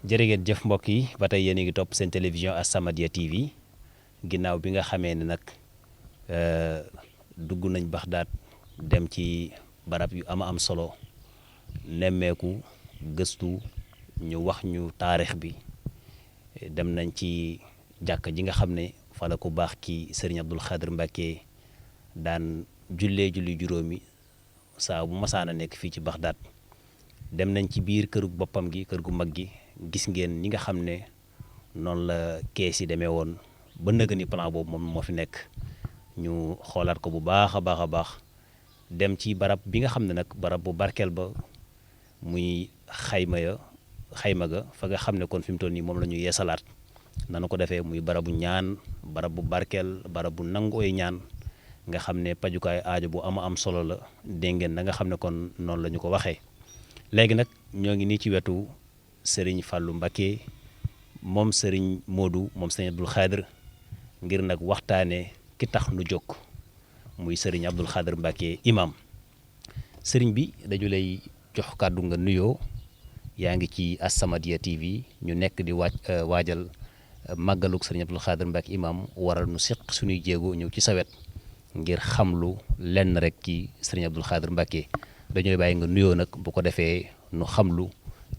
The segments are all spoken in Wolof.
jërë ngeen jëf mbokk yi ba tey yéen a ngi topp seen télévision As-Samadiyya TV ginnaaw bi nga xamee ne nag dugg nañ Baxdaad dem ci barab yu am solo nemmeeku gëstu ñu wax ñu taarix bi dem nañ ci jàkk ji nga xam ne fa la ku baax ki Serigne Abdoul Khadr Mbacké daan julli juróomi saa bu masaana nekk fii ci Baxdaad dem nañ ci biir kër boppam gi kër gu mag gi gis ngeen ñi nga xam ne noonu la kees yi demee woon ba nëga ni plan boobu moom moo fi nekk ñu xoolaat ko bu baax a baax dem ci barab bi nga xam ne nag barab bu barkeel ba muy xayma ga fa nga xam ne kon fi mu toll nii moom la ñu yeesalaat nanu ko defee muy barabu ñaan barab bu barkeel barab bu nangooy ñaan nga xam ne pajukaay aajo bu am solo la dégg ngeen na nga xam ne kon noonu la ñu ko waxee léegi nag ñoo ngi nii ci wetu Serigne Fallou Mbacké moom Serigne Modou moom Serigne Abdoul Khadr ngir nag waxtaanee ki tax nu jóg muy Serigne Abdoul Khadr Mbacké imam Serigne bi dañu lay jox kàddu nga nuyoo yaa ngi ci As-Samadiyya TV ñu nekk di waajal màggaluk Serigne Abdoul Khadr Mbacké imam waral nu seq suñuy jéego ñëw ci sawet ngir xamlu lenn rek ci Serigne Abdoul Khadr Mbacké dañooy bàyyi nga nuyoo nag bu ko defee nu xamlu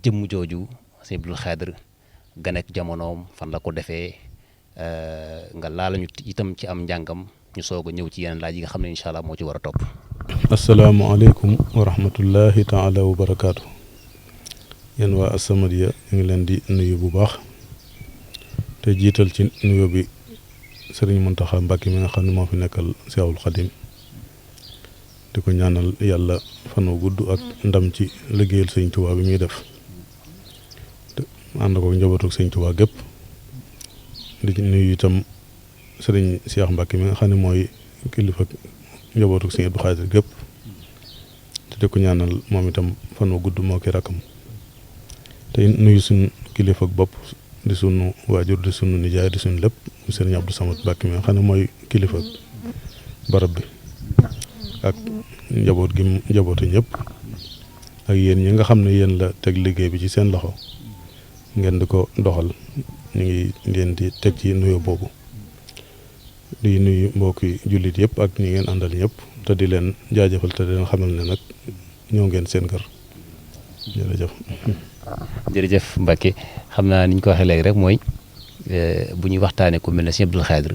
jëmm jooju Serigne Abdoul Khadr ganek jamonoom fan la ko defee nga laala ñu itam ci am njàngam ñu soog a ñëw ci yeneen laaj yi nga xam ne incha allah moo ci war a topp. asalaamaaleykum wa rahmatullahi taala wa barakaatu. yéen waa As-Samadiyya ñu ngi leen di nuyu bu baax te jiital ci nuyo bi Serigne Mountakha Mbacké mi nga xam ne moo fi nekkal Seexul Xadim di ko ñaanal yàlla fan wu gudd ak ndam ci liggéeyal Sëñ Tuubaa bi muy def ànd ko njabootu Sëñ Tuubaa gépp di nuyu itam Serigne Cheikh Mbacké mi nga xam ne mooy kilifa njabootu Sëñ Abdou Khadr gépp te di ko ñaanal moom itam fan wu gudd moo ki rakkam te nuyu suñ kilifa bopp di sunu waajur di sunu nijaay di sunu lépp Serigne Abdou Samad Mbacké mi nga xam ne mooy kilifa barab bi ak njaboot gi njabootu ñëpp ak yéen ñi nga xam ne yéen la teg liggéey bi ci seen loxo ngeen di ko doxal ñu ngi leen di teg ci nuyu boobu di nuyu mbokki jullit yëpp ak ñi ngeen àndal ñëpp te di leen jaajëfal te di leen xamal ne nag ñëw ngeen seen kër jërëjëf. jërëjëf Mbacké xam naa ni ñu ko waxee léegi rek mooy bu ñuy waxtaanee ku mel ne Serigne Abdoul Khadr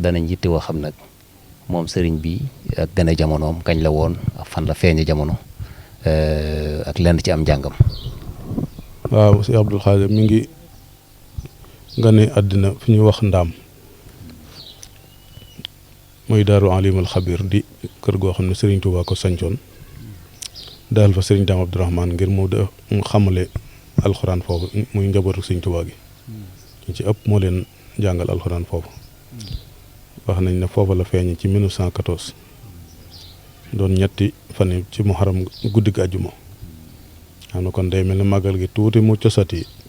danañ yitte woo xam nag moom Serigne bi ak gën a jamonoom kañ la woon ak fan la feeñe jamono ak lenn ci am njàngam. waaw Serigne Abdoul Khadr mi ngi gane àddina fi ñuy wax ndaam muy daaru alimul xabir di kër goo xam ne Serigne Touba ko sancoon daal fa Serigne Dame Abdourahmane ngir mu xamale alxuraan foofu muy njabootu Serigne Touba gi ñu ci ëpp moo leen jàngal alxuraan foofu wax nañ ne foofu la feeñ ci 1914 doon ñetti fan ci muharram guddi gi àjjuma xam na kon day mel ne màggal gi tuuti mu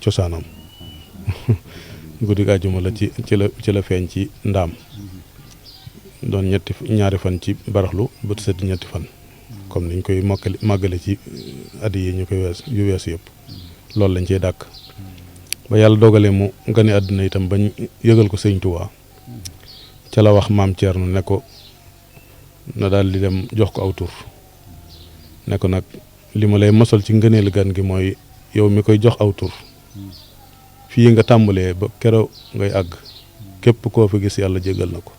cosaanam guddi gi àjjuma la ci la feeñ ci ndaam doon ñaari fan ci baraxlu bët set ñetti fan comme niñ koy màggale ci at yi ñu koy yu weesu yëpp loolu lañ cey dàkk ba yàlla dogalee mu gane àddina itam bañ yëgal ko Sëñ Tuubaa ca la wax maam Thierno ne ko na daal di dem jox ko aw tur ne ko nag li ma lay mosal ci ngëneelu gan gi mooy yow mi koy jox aw tur fii nga tàmbalee ba keroog ngay àgg képp koo fi gis yàlla jégal na ko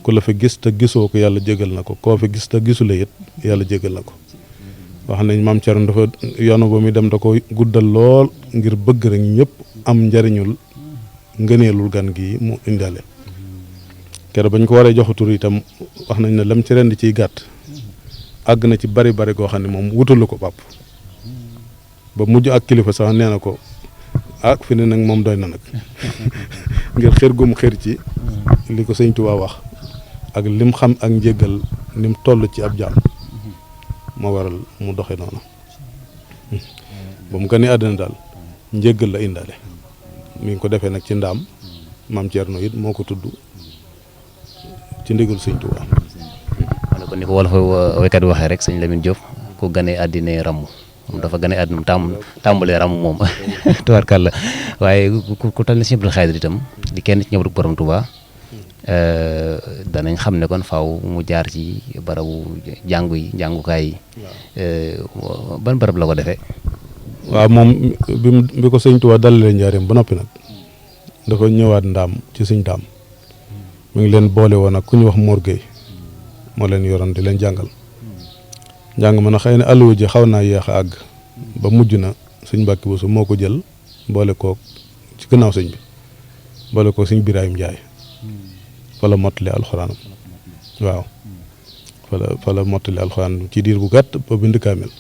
ku la fi gis te gisoo ko yàlla jégal na ko koo fi gis te gisula it yàlla jégal na ko wax nañ maam Thierno dafa yoonu ba muy dem da ko guddal lool ngir bëgg rek ñëpp am njariñul ngëneelul gan gi mu indaale keroog bañ ko waree joxu tur itam wax nañ ne lam ci rend ciy gàtt àgg na ci bari goo xam ne moom wutalu ko bàpp ba mujj ak kilifa sax nee na ko fi ne nag moom doy na nag ngir xër gum xër ci li ko Sëñ Tuubaa wax ak lim xam ak njéggal nim toll ci ab jaam moo waral mu doxe noonu ba mu gënee àddina daal njéggal la indaale mi ngi ko defee nag ci ndaam maam Thierno it moo ko tudd ci ndigal Sëñ Tuubaa. kon ni ko wolof waykat waxee rek sëñ Lamine Diop ku gane àddina ramm moom dafa gën a àdduna tàmbalee ram moom tubaarkàlla waaye ku tal ne Sëñ Abdul Xaadir itam di kenn ci ñëwru borom Tuubaa danañ xam ne kon faaw mu jaar ci barabu jàngukaay yi ban barab la ko defee. waaw moom bi ko sëñ Tuubaa dalalee njaareem ba noppi nag dafa ñëwaat ndaam ci sëñ Daam mi ngi leen boole woon ak ku ñu wax Mor Gueye moo leen yoroon di leen jàngal njàng ma na xëy na alluwa ji xaw naa yéex a àgg ba mujj na sëñ Mbàkke Buso moo ko jël boole kook ci gannaaw sëñ bi boole kook sëñ Birahim Njaay fa la mottali alxuraanam waaw fa la mottali alxuraan ci diir bu gàtt ba bind kaamil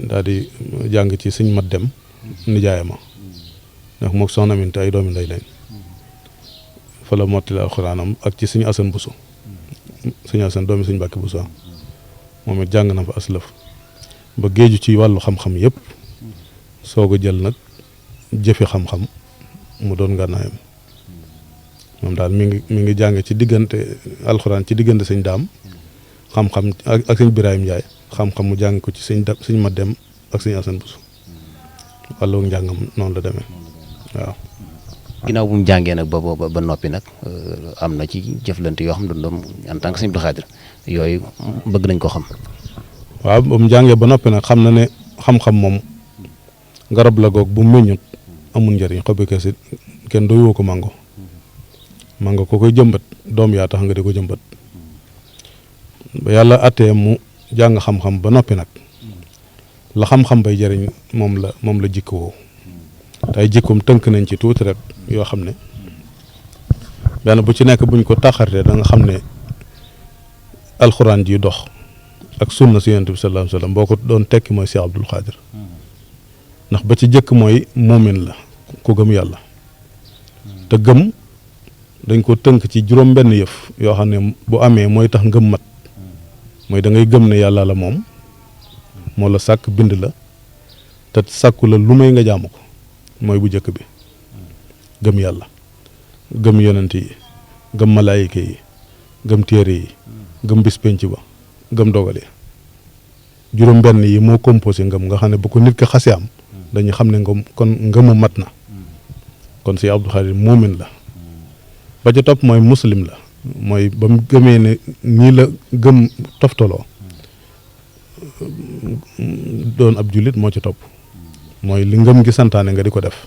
daal di jàng ci sëñ Mat Dem nijaayama ndax mook soxna Aminta ay doomi ndey lañ fa la mottali alxuraanam ak ci sëñ Asan Buso sëñ Asan doomi sëñ Mbàkke Buso moom it jàng na fa aslëf ba géeju ci wàllu xam-xam yëpp soog a jël nag jëfe xam-xam mu doon ngànnaayam moom daal mi ngi jàng ci diggante alxuraan ci diggante sëñ Daam xam-xam ak sëñ Birahim Njaay xam-xam mu jàng ko ci sëñ Mat Dem ak sëñ Asan Buso wàllu njàngam noonu la demee waaw. ginnaaw bu mu jàngee nag ba noppi nag am na ci jëflante yoo xam ne doon en tant que Sëñ Abdul Xaadir yooyu bëgg nañ ko xam. waaw ba mu jàngee ba noppi nag xam na ne xam-xam moom garab la goog bu meññut amul njëriñ xobi kese kenn doyoo ko mango ko koy jëmbat doom yaa tax nga di ko jëmbat ba yàlla attee mu jàng xam-xam ba noppi nag la xam-xam bay jëriñ moom la jikko woo tey jikkoom tënk nañ ci tuuti rek yoo xam ne benn bu ci nekk buñ ko taxartee da nga xam ne alxuraan ji dox ak sunna si yonent bi sallallahu alayhi wa sallam boo ko doon tekki mooy Cheikh Abdul Xaadir ndax ba ci jëkk mooy muumin la ku gëm yàlla te gëm dañ ko tënk ci juróom benn yëf yoo xam ne bu amee mooy tax ngëm mat mooy da ngay gëm ne yàlla la moom moo la sàkk bind la te sàkku la lu may nga jaamu ko mooy bu jëkk bi gëm yàlla gëm yonent yi gëm malaayika yi gëm téere yi gëm bis penc ba gëm dogale juróom benn yi moo composé ngëm nga xam ne bu ko nit ki xasee am dañuy xam ne kon ngëmu mat na kon si Abdul Xaadir muumin la ba ca topp mooy muslim la mooy ba mu gëmee ne nii la gëm toftaloo doon ab jullit moo ci topp mooy li ngëm gi santaane nga di ko def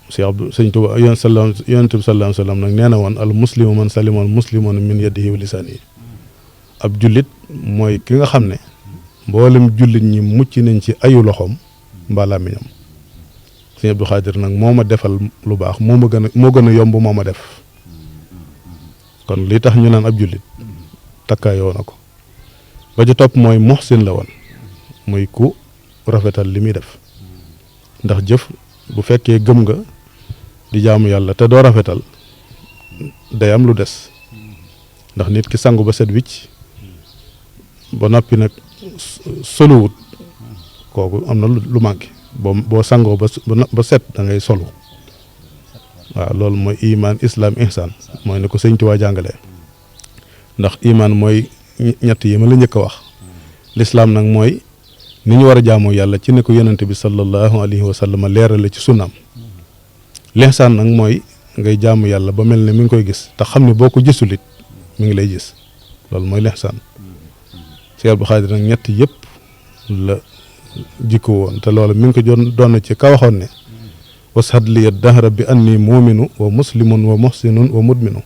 sëñ Tuubaa yonent bi sallallahu alayhi wa sallam nag nee na woon al muslimu man salima al muslimuna min yadihi wa lisaanihi ab jullit mooy ki nga xam ne mboolem jullit ñi mucc nañ ci ayu loxoom mbaa làmmiñam sëñ Abdul Xaadir nag moo ma defal lu baax moo gën a yomb moo ma def kon li tax ñu naan ab jullit takkaayoo na ko ba ci topp mooy muhsin la woon muy ku rafetal li muy def ndax jëf bu fekkee gëm nga di jaamu yàlla te doo rafetal day am lu des ndax nit ki sangu ba set wicc ba noppi nag soluwut kooku am na lu manqué boo sangoo ba set da ngay solu waaw loolu mooy iman islam ihsan mooy ne ko sëñ Tuubaa jàngalee ndax iman mooy ñett yi ma la njëkk a wax lislaam nag mooy ni ñu war a jaamoo yàlla ci ne ko yonente bi sallallahu alayhi wa sallam leerale ci sunnaam lihsaan nag mooy ngay jaamu yàlla ba mel ne mi ngi koy gis te xam ne boo ko gisulit mi ngi lay gis loolu mooy lihsaan Cheikh Abdou Khadre nag ñett yëpp la jikko woon te loolu mi ngi ko doon ci ka waxoon ne washad liya dahra bi anni muuminu wa muslimun wa muhsinun wa mudminu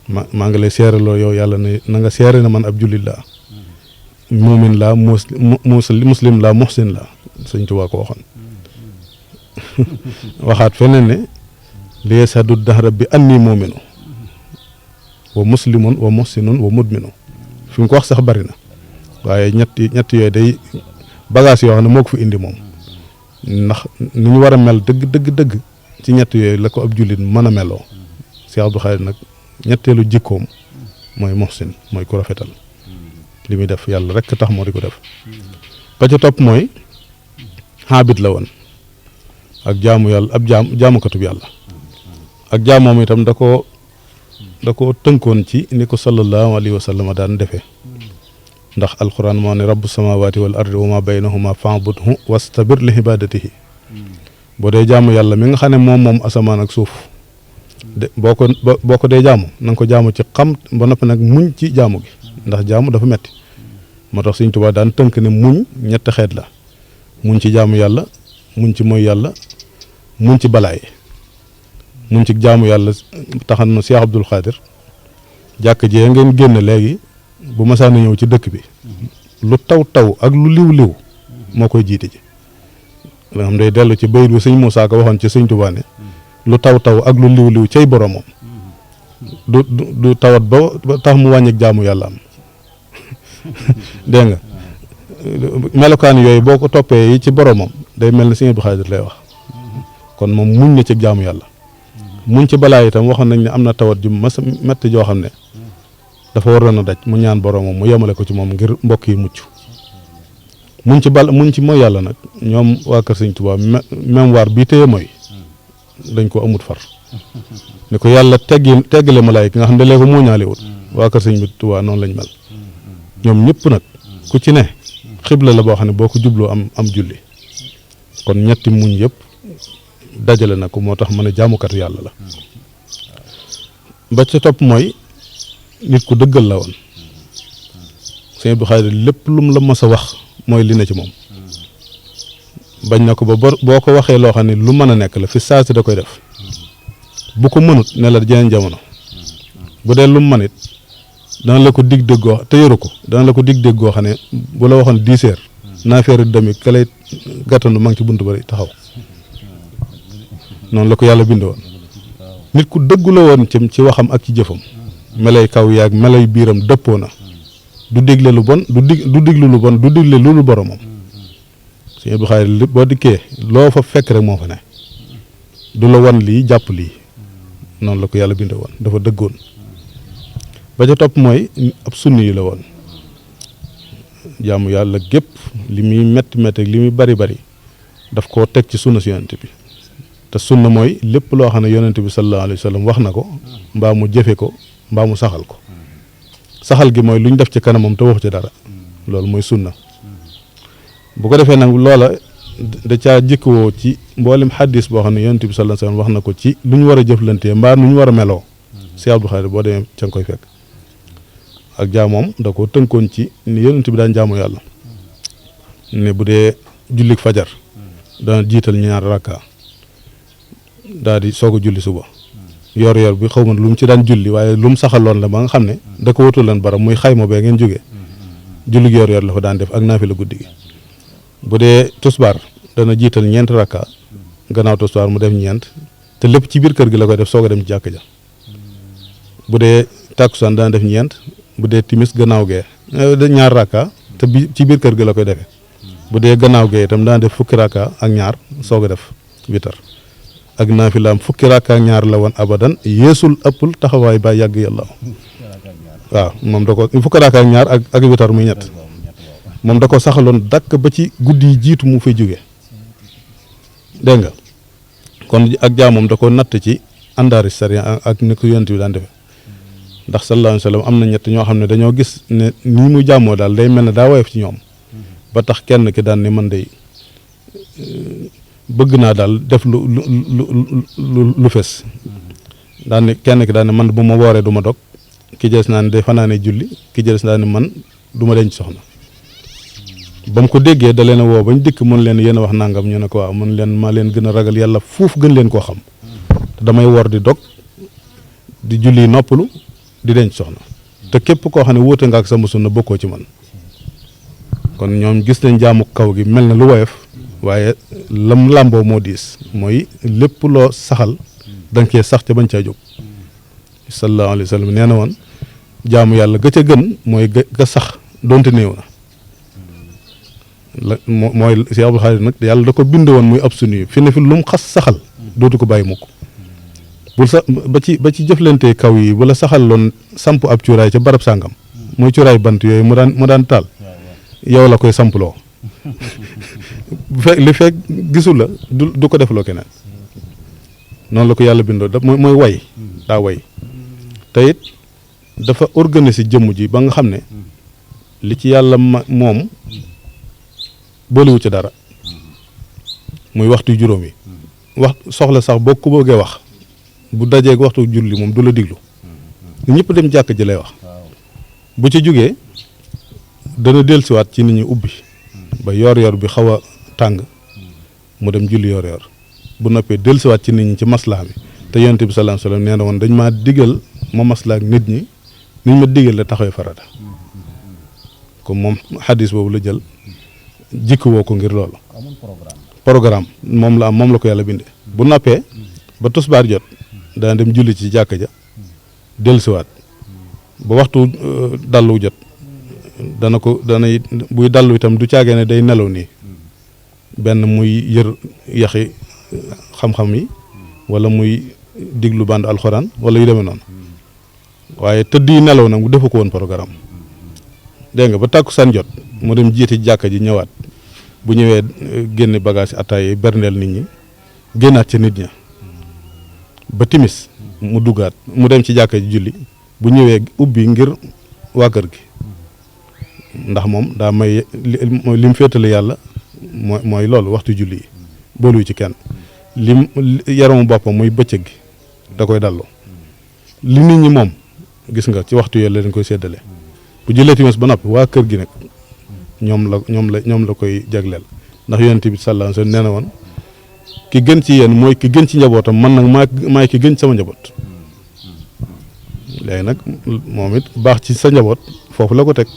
maa ngi lay seeraloo yow yàlla ne na nga seere na man ab jullit laa muumin laa muslim laa muhsin laa sëñ Tuubaa ko waxoon waxaat feneen ne li yashadu dahra bi anni muuminu wa muslimun wa muhsinun wa mudminu fi mu ko wax sax bari na waaye ñett yooyu day bagage yoo xam ne moo ko fi indi moom ndax ni ñu war a mel dëgg ci ñett yooyu la ko ab jullit mën a meloo Cheikh Abdou Khadre nag ñetteelu jikkoom mooy muhsin mooy ku rafetal li muy def yàlla rek tax moo di ko def ba ca topp mooy xaabit la woon ak jaamu yàlla ab jaamukatub yàlla ak jaamoom itam da ko tënkoon ci ni ko sallallahu alayhi wa sallam daan defee ndax alquran moo ne rabbu samawati wal ardi wa ma baynahuma fa'budhu wastabir li ibadatihi boo dee jaamu yàlla mi nga xam ne moom asamaan ak suuf de boo ko dee jaamu na nga ko jaamu ci xam ba noppi nag muñ ci jaamu gi ndax jaamu dafa metti moo tax Sëñ Tuubaa daan tënk ne muñ ñetti xeet la muñ ci jaamu yàlla muñ ci mooy yàlla muñ ci balaay muñ ci jaamu yàlla taxan na Cheikh Abdoul Khadir jàkk jee ngeen génn léegi bu masaana ñëw ci dëkk bi lu taw ak lu liw moo koy jiite ji nga xam day dellu ci bayit bi sëñ Moussa Ka waxoon ci Sëñ Tuubaa ne lu taw ak lu liw cay boromam du tawat ba tax mu wàññik jaamu yàlla am dégg nga melokaan yooyu boo ko toppee yi ci boromam day mel ne Sëñ Abdou Khadir lay wax kon moom muñ na ci jaamu yàlla muñ ci balaa itam waxoon nañ ne am na tawat ju mas metti joo xam ne dafa waroon a daj mu ñaan boromam mu yemale ko ci moom ngir mbokk yi mucc muñ ci mooy yàlla nag ñoom waa kër Sëñ Tuubaa mémoire bii téye mooy dañ ko amut far ni ko yàlla teggale malaayika nga xam ne léegi moo ñaale wut waa kër Sëñ Tuubaa noonu lañ mel ñoom ñëpp nag ku ci ne xibla la boo xam ne boo ko jubloo am julli kon ñetti muñ yëpp dajale na ko moo tax mën a jaamukat yàlla la ba ca topp mooy nit ku dëggal la woon Sëñ Abdou Khadir lépp lum la mës a wax mooy li na ci moom bañ na ko ba boo ko waxee loo xam ne lu mën a nekk la fi saa si da koy def bu ko mënut ne la jeneen jamono bu dee lu mu mën it dana la ko dig déggoo te yoru ko dana la ko dig déggoo xam ne bu la waxoon 10 heures naa feeri demi ka lay gàttandu ma ngi ci buntu bari taxaw noonu la ko yàlla bind woon nit ku dëggu la woon ci waxam ak ci jëfam melay kaw yaag melay biiram dëppoo na du digle lu bon du diglu lu bon du digle lu boromam Sëñ Abdou Khadir lépp boo dikkee loo fa fekk rek moo fa ne du la wan lii jàpp lii noonu la ko yàlla binde woon dafa dëggoon ba ca topp mooy ab sunni yi la woon jaamu yàlla gépp li muy metti ak li muy bari daf koo teg ci sunna si yonent bi te sunna mooy lépp loo xam ne yonent bi sallallahu alayhi wa sallam wax na ko mbaa mu jëfe ko mbaa mu saxal ko saxal gi mooy lu ñu def ci kanamam te waxu ci dara loolu mooy sunna bu ko defee nag loola da caa jikkoo ci mboolem xaddis boo xam ne yonent bi sallallahu alayhi wa sallam wax na ko ci lu ñu war a jëflantee mbaa nu ñu war a meloo Sëñ Abdou Khadir boo demee ca nga koy fekk ak jaamoom da ko tënkoon ci ni yonent bi daan jaamu yàlla ne bu dee jullik fajar dana jiital ñaar rakka daal di soog a julli suba yor bi xaw ma lu mu ci daan julli waaye lu mu saxaloon la ba nga xam ne da ko wutul leen barab muy xayma bee ngeen jógee julli yor la fa daan def ak naafila guddi gi bu dee tusbaar dana jiital 4 rakka gannaaw tusbaar mu def 4 te lépp ci biir kër gi la koy def soog a dem ci jàkk ja bu dee takkusaan dana def 4 bu dee timis gannaaw gee 2 rakka te ci biir kër gi la koy defee bu dee gannaaw gee itam dana def fukki rakka ak 2 soog a def witar ak naafilaam fukki rakka ak 2 la woon abadan yeesul ëppul taxawaay ba yàgg yàlla waaw moom da ko fukki rakka ak 2 ak witar muy 3 moom da ko saxaloon dakk ba ci guddi yi jiitu mu fay jóge dégg nga kon ak jaamoom da ko natt ci àndaari sariya ak ni ko yonent bi daan defe ndax sallallahu alayhi wa sallam am na 3 ñoo xam ne dañoo gis ne nii mu jaamoo daal day mel ne daa woyof ci ñoom ba tax kenn ki daan ne man day bëgg naa daal def lu fes daan ne kenn ki daan ne man bu ma wooree du ma dog ki jëles naa ne day fanaane julli ki jëles naa ne man du ma denc soxna ba mu ko déggee da leen a woo bañ dikk mën leen yéen a wax nangam ñu ne ko waaw mën leen maa leen gën a ragal yàlla fuuf gën leen koo xam te damay wor di dog di julli noppalu di denc soxna te képp koo xam ne wóote nga ak sama sunna bokkoo ci man kon ñoom gis nañ jaamu kaw gi mel na lu woyof waaye lam làmboo moo diis mooy lépp loo saxal da nga cee sax ca bañ caa jóg sallallahu alayhi wa sallam nee na woon jaamu yàlla ga ca gën mooy ga sax donte néew na mooy Sëñ Abdou Khadir nag yàlla da ko bind woon muy ab sunni fi ne fi lu mu xas saxal dootu ko bàyyi mukk bul sa ba ci jëflante kaw yi bu la saxal loon samp ab cuuraay ca barab sàngam muy cuuraay bant yooyu mu daan taal yow la koy samploo li fekk gisul la du ko defloo keneen noonu la ko yàlla bindoo mooy way daa way te it dafa organiser jëmm ji ba nga xam ne li ci yàlla moom boolewu ci dara muy waxtu juróom yi wax soxla sax boo ko bëggee wax bu dajeeg waxtu julli moom du la diglu ñëpp dem jàkk ji lay wax bu ci jógee dana dellusiwaat ci nit ñi ubbi ba yor-yor bi xaw a tàng mu dem julli yor-yor bu noppee dellusiwaat ci nit ñi ci maslaa mi te yonent bi sallallahu alayhi wasallam nee na woon dañ maa digal ma maslaa ak nit ñi niñ ma digal la taxawee farata comme moom xadis boobu la jël jikko woo ko ngir loolu. programme moom la am moom la ko yàlla bindee. bu noppee ba tusbaar jot dana dem julli ci jàkka ja dellusiwaat ba waxtu dallu jot dana buy dallu itam du caagee ne day nelaw nii benn muy yër yaxi xam-xam yi wala muy diglu band alxuraan wala yu demee noonu waaye tëdd yi nelaw nag mu defu ko woon programme dégg nga ba tàkkusaan jot mu dem jiiti jàkka ji ñëwaat bu ñëwee génne bagage ataay berndeel nit ñi génnaat ca nit ña ba timis mu duggaat mu dem ci jàkka ji julli bu ñëwee ubbi ngir waa kër gi ndax moom daa may li mu féetale yàlla mooy loolu waxtu julli yi booluwu ci kenn lim yaramu boppam muy bëccëg gi da koy dallu li nit ñi moom gis nga ci waxtu yooyu la dañ koy séddale bu jëlee timis ba noppi waa kër gi nag ñoom la koy jagleel ndax yonent bi sallallahu alayhi wasallam nee na woon ki gën ci yéen mooy ki gën ci njabootam man nag maay ki gën ci sama njaboot léegi nag moom it baax ci sa njaboot foofu la ko teg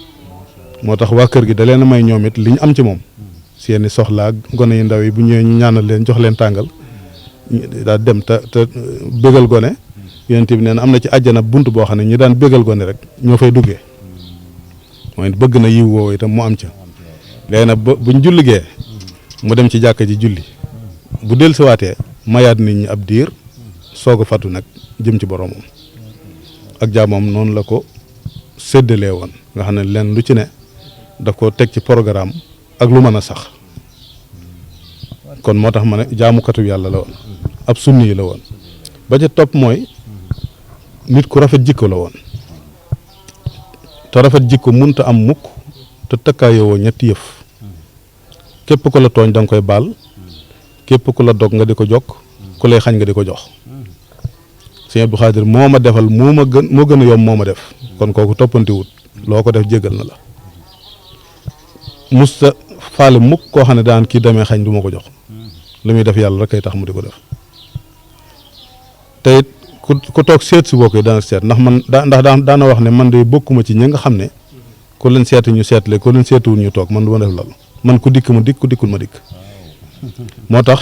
moo tax waa kër gi da leen a may ñoom it li ñu am ci moom seeni soxlaa gone yu ndaw yi bu ñëwee ñu ñaanal leen jox leen tàngal daa dem te bégal gone yonent bi nee na am na ci àjjana bunt boo xam ne ñi daan bégal gone rek ñoo fay duggee mooy bëgg na yiw woowu itam mu am ca léegi nag buñ julligee mu dem ci jàkka ji julli bu dellusiwaatee mayaat nit ñi ab diir soog a fàttu nag jëm ci boromam ak jaamam noonu la ko séddalee woon nga xam ne leen lu ci ne daf ko teg ci programme ak lu mën a sax kon moo tax ma ne jaamukatu yàlla la woon ab sunni yi la woon ba ca topp mooy nit ku rafet jikko la woon te rafet jikko munta am mukk te tëkkaayoo ñetti yëf képp ku la tooñ da nga koy baal képp ku la dog nga di ko jokk ku lay xañ nga di ko jox sëñ Abdou Khadir moo ma defal moo gën a yomb moo ma def kon kooku toppantiwut loo ko def jégal na la musta faale mukk koo xam ne daan kii demee xañ du ma ko jox li muy def yàlla rek kay tax mu di ko def te it ku toog seet si boo koy dana seet ndax man daana wax ne man de bokkuma ci ñi nga xam ne ku leen seeti ñu seetle ku leen seetiwul ñu toog man du ma def loolu man ku dikk ma dikk ku dikkul ma dikk moo tax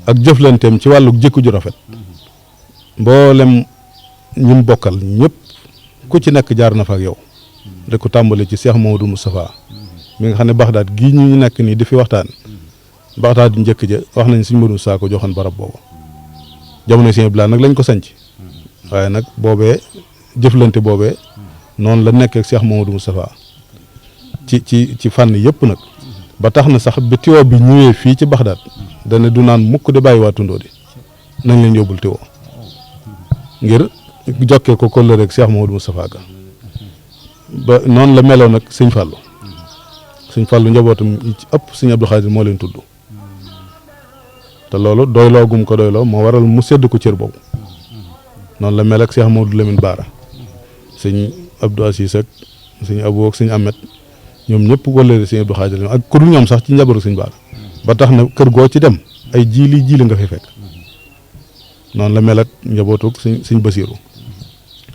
ak jëflanteem ci wàllu jikko ju rafet mboolem ñum bokkal ñëpp ku ci nekk jaar na fa ak yow de ko tàmbali ci Cheikh Mamadou Moustapha mi nga xam ne Baxdaad gii ñu nekk nii di fi waxtaan Baxdaad njëkk ja wax nañ suñ Modou Sakho joxoon barab boobu jamono Sëñ Abdou Lahad nag lañ ko sanc waaye nag boobee jëflante boobee noonu la nekk ak Cheikh Mamadou Moustapha ci fànn yëpp nag ba tax na sax bi tiwo bi ñëwee fii ci Baxdaad dana du naan mukk di bàyyi waa tundoo di nañ leen yóbbul tiwo ngir jokkee ko kóllëre ak Cheikh Mamadou Moustapha ga ba noonu la meloon nag sëñ Fallou njabootam yi ci ëpp sëñ Abdou Khadir moo leen tudd te loolu doyloo gum ko doyloo moo waral mu sédd ko cër boobu noonu la mel ak Cheikh Mamadou Lamine Bara sëñ Abdou Assis ak sëñ Abou ak sëñ Ahmed ñoom ñëpp wëllëre sëñ Abdou Khadir ak ku dul ñoom sax ci njabootu sëñ Bara ba tax na kër goo ci dem ay jiili nga fi fekk noonu la mel ak njabootu sëñ Basiiru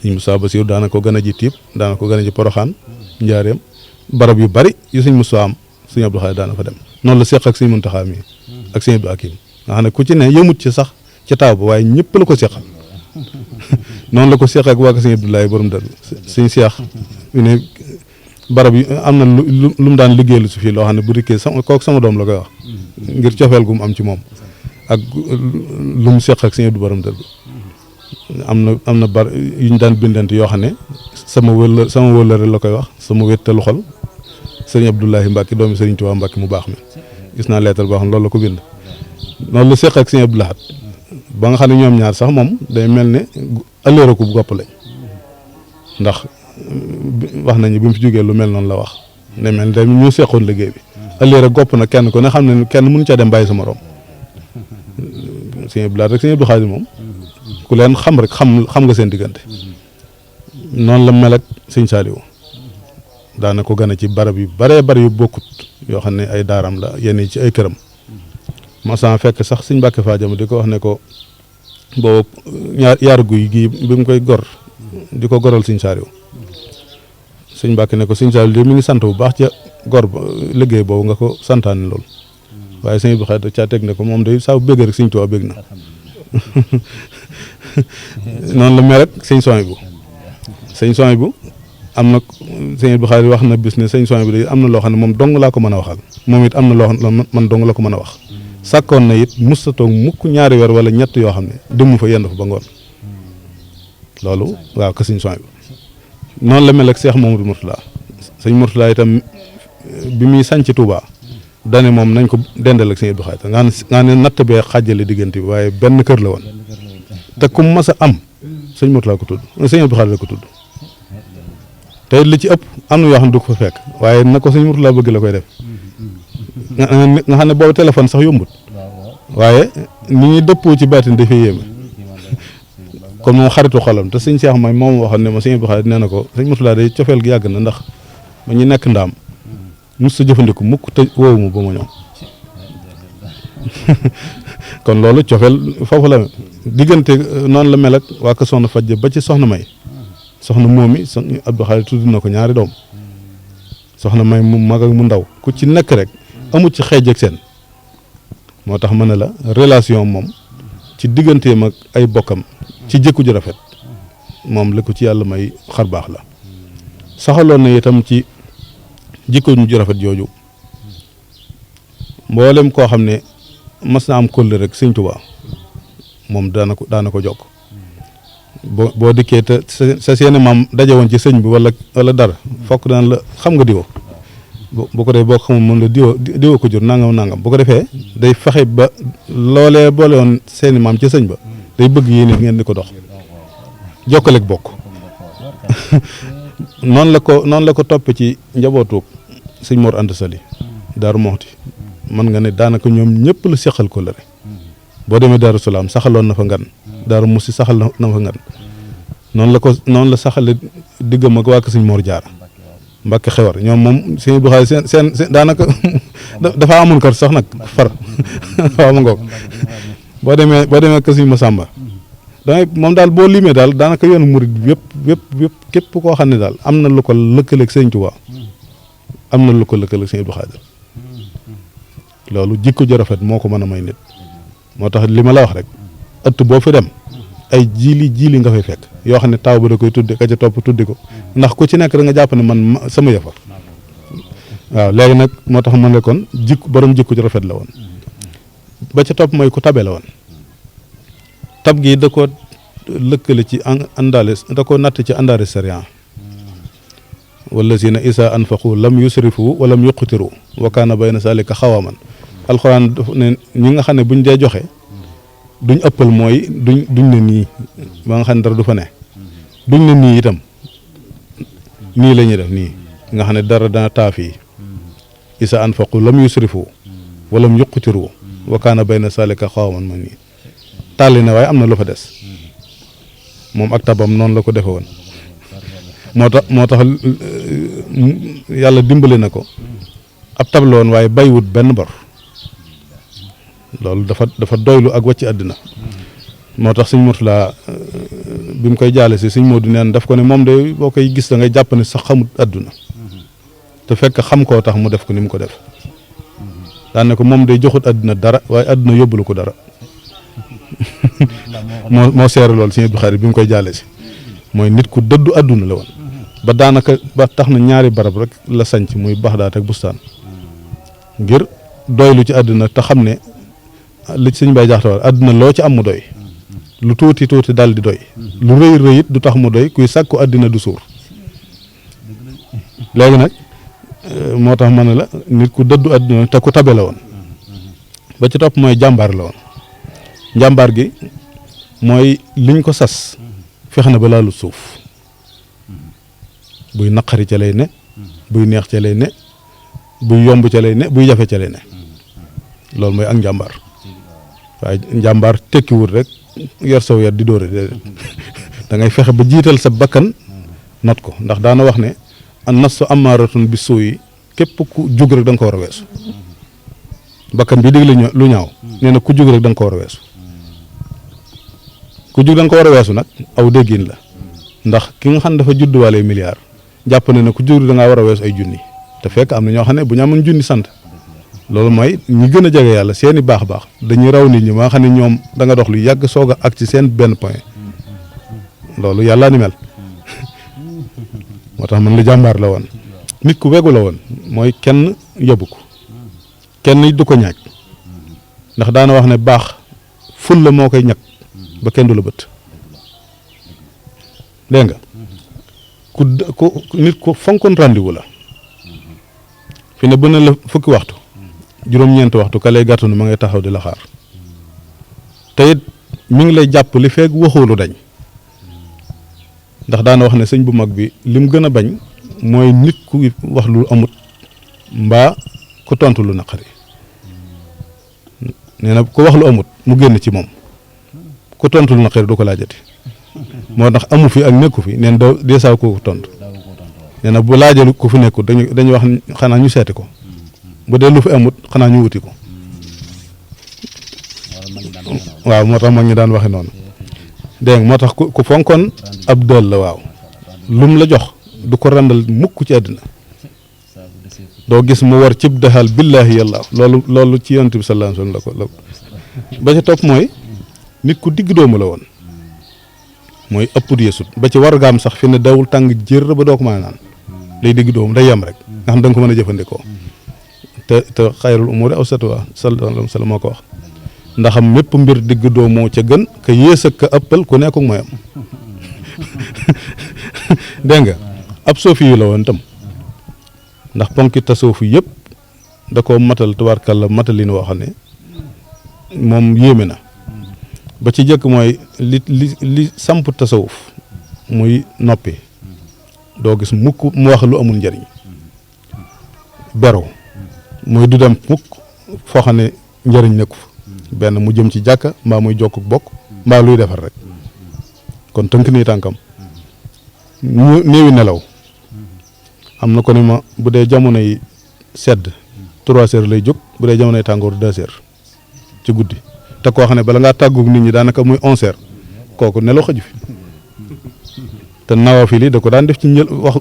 sëñ Moussa Basiiru daana ko gën a ji Tiib daana ko gën a ji Poroxaan Njaareem barab yu bari yu sëñ Moussa am sëñ Abdou Khadir daana fa dem noonu la seq ak sëñ Muntaxa mi ak sëñ Abdou Hakim nga xam ne ku ci ne yëmut ci sax ci taaw ba waaye ñëpp la ko seqal noonu la ko seq ak waa ko sëñ Abdoulaye borom dër sëñ Seex ne barab yi am na lu mu daan liggéeylu si fii loo xam ne bu dikkee kooku sama doom la koy wax ngir cofeel gu mu am ci moom ak lu mu seq ak sëñ Abdou borom dër am na bar yu ñu daan bindante yoo xam ne sama wëllëre la koy wax sama wéttalu xol sëñ Abdoulahi Mbacke doomi sëriñ Tuubaa Mbacke mu baax mi gis naa leetar boo xam ne loolu la ko bind noonu la seq ak sëñ Abdou Lahad ba nga xam ne ñoom ñaar sax moom day mel ne ëllëra ko bu gopp lañ ndax wax nañu bi mu fi jógee lu mel noonu la wax ne mel ne ñu seqoon liggéey bi ëllëg rek gopp na kenn ko ne xam ne kenn mënu caa dem bàyyi sa morom sëñ Abdou Lahad rek sëñ Abdou Khadir moom ku leen xam rek xam nga seen diggante noonu la mel ak sëñ Saliou daana ko gane ci barab yu baree bari yu bokkut yoo xam ne ay daaram la yenn ci ay këram masan fekk sax sëñ Mbàkke Faajama di ko wax ne ko boobu yaar guy gii bi mu koy gor di ko goral sëñ Saliou sëñ Mbàkke ne ko sëñ Saliou de mi ngi sant bu baax ca gor ba liggéey boobu nga ko santaane lool waaye sëñ Abdou Khadre caa teg ne ko moom day saa bu bëgg rek sëñ Tuubaa bëgg na noonu la mel rek sëñ Souhaïbou am na sëñ Abdou Khadre wax na bis ne sëñ Souhaïbou day am na loo xam ne moom dong laa ko mën a waxal moom it am na loo xam ne man dong la ko mën a wax sàkkoon na it musta toog mukk ñaari weer wala ñett yoo xam ne demu fa yenn fa ba ngoon loolu waaw ka sëñ Souhaïbou noonu la mel ak Cheikh Mamadou Mourtala sëñ Mourtala itam bi muy sànc Touba dane moom nañ ko dendal ak sëñ Abdou Khadre nga ne natt bee xàjjale diggante bi waaye benn kër la woon te ku mas a am sëñ Mourtala ko tudd sëñ Abdou Khadre ko tudd te li ci ëpp am na yoo xam ne du ko fa fekk waaye na ko sëñ Mourtala bëgg la koy def nga xam ne boobu téléphone sax yombut waaye ni ñuy dëppoo ci baatin dafay yéeme kon moom xaritu xolam te sëñ Cheikh may moom waxoon ne ma sëñ Abdou Khadre nee na ko sëñ Mourtala day cofeel gi yàgg na ndax ma ñu nekk ndaam mus sa jëfandiku mukk te woowu ma ba ma ñëw kon loolu cofeel foofu la diggante noonu la mel ak waa ko soxna Fajja ba ci soxna May soxna moomi Abdou Khadre tudd na ko ñaari doom soxna May mu mag ak mu ndaw ku ci nekk rek amu ci xeej ak seen moo tax ma ne la relation moom ci digganteem ak ay bokkam ci jëkku ju rafet moom la ko ci yàlla may xar baax la saxaloon na itam ci jikko ju rafet jooju mboolem koo xam ne mas na am kóllëre rek sëñ Tuubaa moom daana ko jokk boo dikkee te sa seeni maam daje woon ci sëñ bi wala dara fokk daan la xam nga diwo bu ko defee boo xamul mën la diwo ko jur nangam bu ko defee day fexe ba loolee boole woon seeni maam ci sëñ ba day bëgg yéen ngeen di ko dox jokkaleeg bokk noonu la ko toppe ci njabootu sëñ Mor Anta Sali Daaru Moxti mën nga ne daanaka ñoom ñëpp la seqal ko la rek boo demee Daaru Salaam saxaloon na fa ngan Daaru Musi saxal na fa ngan noonu la saxale diggam ak waa sëñ Mor Jaara Mbàkke Xewar ñoom moom sëñ Abdou Khadre seen daanaka dafa amoon kër sax nag far waaw ma ngoog boo demee kër sëñ Masamba dangay moom daal boo limee daal daanaka yoonu murid yëpp képp koo xam ne daal am na lu ko lëkkaleeg sëñ Tuubaa am na lu ko lëkkaleeg sëñ Abdou Khadre loolu jikko ju rafet moo ko mën a may nit moo tax li ma la wax rek ëtt boo fi dem ay jiili nga fay fekk yoo xam ne taw ba da koy tudde ka ca topp tudde ko ndax ku ci nekk da nga jàpp ne man sama yëfa waaw léegi nag moo tax man la kon borom jikko ju rafet la woon ba ca topp mooy ku tabe la woon tab gi da ko lëkkale ci àndaale da ko natt ci àndaale sariya wallazina isa anfaqu lam yusrifu wa lam yuqtiru wa kaana bayna zalika xawaman alxuraan ne ñi nga xam ne buñ dee joxe duñ ëppal mooy duñ ne nii ba nga xam ne dara du fa ne duñ ne nii itam nii la ñuy def nii nga xam ne dara dana taaf yi isa anfaqu lam yusrifu wa lam yuqtiru wa kaana bayna zalika xawaman ma nii tàlli na waaye am na lu fa des moom ak tabam noonu la ko defe woon moo tax yàlla dimbali na ko ab tab la woon waaye baywut benn bor loolu dafa doylu ak wàcc àddina moo tax sëñ Mourtala bi mu koy jaale si sëñ Modou neen daf ko ne moom de boo koy gis da ngay jàpp ne sax xamut àdduna te fekk xam koo tax mu def ko ni mu ko def daan ne ko moom day joxut àdduna dara waaye àdduna yóbbulu ko dara moo seere loolu sëñ Abdou Khadre bi mu koy jaale si mooy nit ku dëddu àdduna la woon ba daanaka ba tax na ñaari barab rek la sanc muy Baxdaad ak Bustaan ngir doylu ci àdduna te xam ne li sëñ Baye Jaxate war àdduna loo ci am mu doy lu tuuti daal di doy lu rëy rëy it du tax mu doy kuy sàkku àddina du suur léegi nag moo tax ma ne la nit ku dëddu àdduna te ku tabe la woon ba ci topp mooy jàmbaar la woon njàmbaar gi mooy liñ ko sas fex na ba laalu suuf buy naqari ca lay ne buy neex ca lay ne buy yomb ca lay ne buy jafe ca lay ne loolu mooy ak njàmbaar waaye njàmbaar tekkiwul rek yor saw yar di dóore déedéet da ngay fexe ba jiital sa bakkan not ko ndax daana wax ne an nafsu amaaratun bi suuyi képp ku jug rek da nga ko war a weesu bakkan bi digle lu ñaaw nee na ku jug rek da nga ko war a weesu ku jug da nga ko war a weesu nag aw déggin la ndax ki nga xam ne dafa judduwaale milliard jàpp na ne ku jug da ngaa war a weesu ay junni te fekk am na ñoo xam ne bu ñu amoon junni sant loolu mooy ñi gën a jege yàlla seeni baax dañuy raw nit ñi ba nga xam ne ñoom da nga dox lu yàgg soog a ak ci seen benn point loolu yàllaa ni mel moo tax man la jàmbaar la woon nit ku wegu la woon mooy kenn yóbbu ko kenn du ko ñaaj ndax daana wax ne baax ful la moo koy ñag ba kenn du la bët dégg nga ku nit ku fonkoon rendez-vous la fi ne bu ne la fukki waxtu juróom-ñeenti waxtu ka lay gàttanu ma ngay taxaw di la xaar te it mi ngi lay jàpp li feeg waxoolu dañ ndax daana wax ne sëñ bu mag bi lim gën a bañ mooy nit ku wax lu amut mbaa ku tontu lu naqari nee na ku wax lu amut mu génn ci moom ku tontu lu naqari du ko laajati moo tax amu fi ak nekku fi neen da deesaaw ko tontu nee na bu laajalu ku fi nekkut dañuy wax xanaa ñu seeti ko bu dee lu fi amut xanaa ñu wuti ko waaw moo tax mag ñi daan waxe noonu dégg nga moo tax ku fonkoon ab dël la waaw lum la jox du ko randal mukk ci àddina doo gis mu war cib daxal billaahi yàlla loolu ci yonent bi sallallahu alayhi wasallam la ko ba ca topp mooy nit ku digg doomu la woon mooy ëpp yeesut ba ci war gaam sax fi ne dawul tàng jër ba doo ko mën a naan lay digg doomu day yem rek nga xam da nga ko mën a jëfandikoo te xayrul umuri awsatuha sallallahu alayhi wasallam moo ko wax ndax mépp mbir digg doomoo ca gën ka yées ak ka ëppal ku nekk mooy am dégg nga ab soofi yu la woon tam ndax ponki tasawuf yëpp da ko matal tubaarkàlla matalin woo xam ne moom yéeme na ba ci jëkk mooy li samp tasawuf muy noppi doo gis mukk mu wax lu amul njëriñ beru muy du dem mukk foo xam ne njëriñ nekku fa benn mu jëm ci jàkka mbaa muy jokk bokk mbaa luy defar rek kon tënk nii tànkam ñu néewi nelaw am na ko ni ma bu dee jamonoy sedd 3 heures lay jóg bu dee jamonoy tàngoor 2 heures ci guddi te koo xam ne bala ngaa tàggu nit ñi daanaka muy 11 heures kooku nelaw xaju fi te nawaafil yi da ko daan def ci